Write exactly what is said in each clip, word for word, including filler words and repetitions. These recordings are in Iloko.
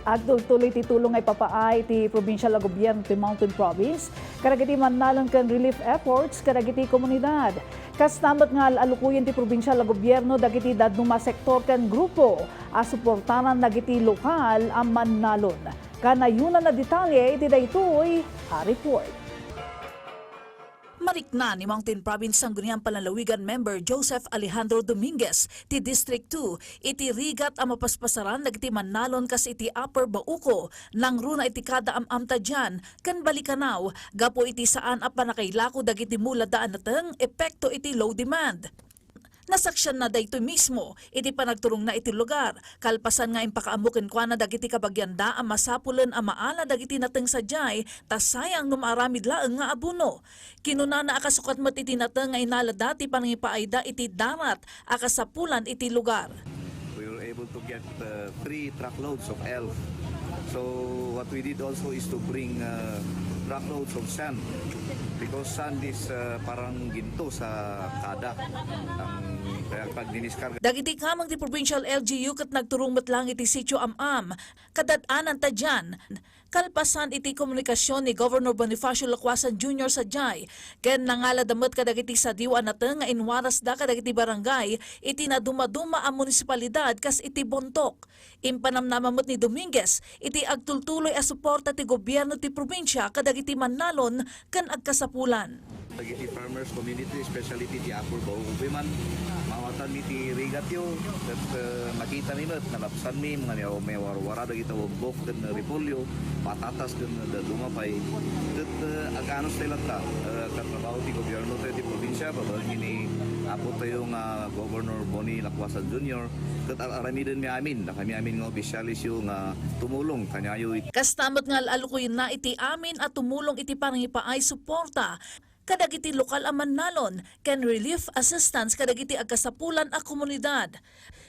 Agtultuloy ti tulong nga ipapaay ti probinsial a gobyerno ti Mountain Province kadagiti mannalon ken relief efforts kadagiti komunidad. Kasta met nga al-alukoyen ti probinsial a gobyerno dagiti dadduma a sektor ken grupo a suportaran dagiti lokal a mannalon. Kanayon a detalye iti daytoy a report. Marikna ni Mountain Province Sangguniang Panlalawigan member Joseph Alejandro Dominguez ti District two iti rigat a mapaspasaran dagiti mannalon kas iti Upper Bauco, nangruna iti kada am-am ta dian ken Balikanaw gapu iti saan a pannakailako dagiti mulada a nateng epekto iti low demand. Nasaksianna daytoy mismo iti panagturongna iti lugar, kalpasan nga impakaammo kenkuana dagiti kabagianda a masapulen a maala dagiti nateng sadiay ta sayang no maaramid laeng nga abono. Kinunana a kasukat met iti nateng nga inalada ti panangipaayda iti darat a kasapulan iti lugar. We were able to get uh, three truckloads of elf. So what we did also is to bring uh, truckloads of sand because sand is uh, parang ginto sa kada. Ang, kaya pag diniskarga Dagiti kameng ti provincial L G U ket nagturong met lang iti Sitio Am-am. Kadad-anan ta dian. Kalpasan iti komunikasion ni Governor Bonifacio Lacuasan Junior sadiay, ken nangalada met kadagiti sadiw a nateng nga inwarasda kadagiti barangay iti nadumaduma a munisipalidad kas iti Bontoc. Impanamnama met ni Dominguez iti agtultuloy a suporta ti gobierno ti probinsia kadagiti mannalon ken agkasapulan. Dagiti farmers community, especially ti, ti Upper Bauco man, maawatan mi ti rigatyo, ket, eh, makita mi met, nalapsan mi, nga may, may warwara dagiti umbok ken repolyo, patatas ken dadduma pay. Ket, eh, aganus tayo latta, eh, katrabaho ti gobierno tayo ti probinsya, babaen ni apo tayo nga Governor Bonnie Lacuasan Junior, ket ar-, aramiden mi amin, dakami amin nga opisyales yo nga tumulong kaniayo iti Kasta met nga al-alukoyenna iti amin a tumulong iti panangipaay suporta kadagiti lokal a mannalon ken relief assistance kadagiti agkasapulan a komunidad.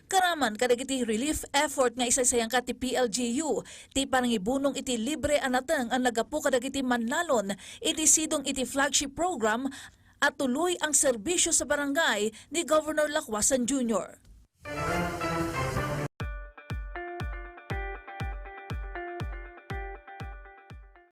Karaman kadagiti relief effort nga isaysayangka ti P L G U, ti panangibunong iti libre a nateng a naggapu kadagiti mannalon iti sidong iti flagship program a Tuloy ang Serbisyo sa Barangay ni Governor Lacuasan Junior.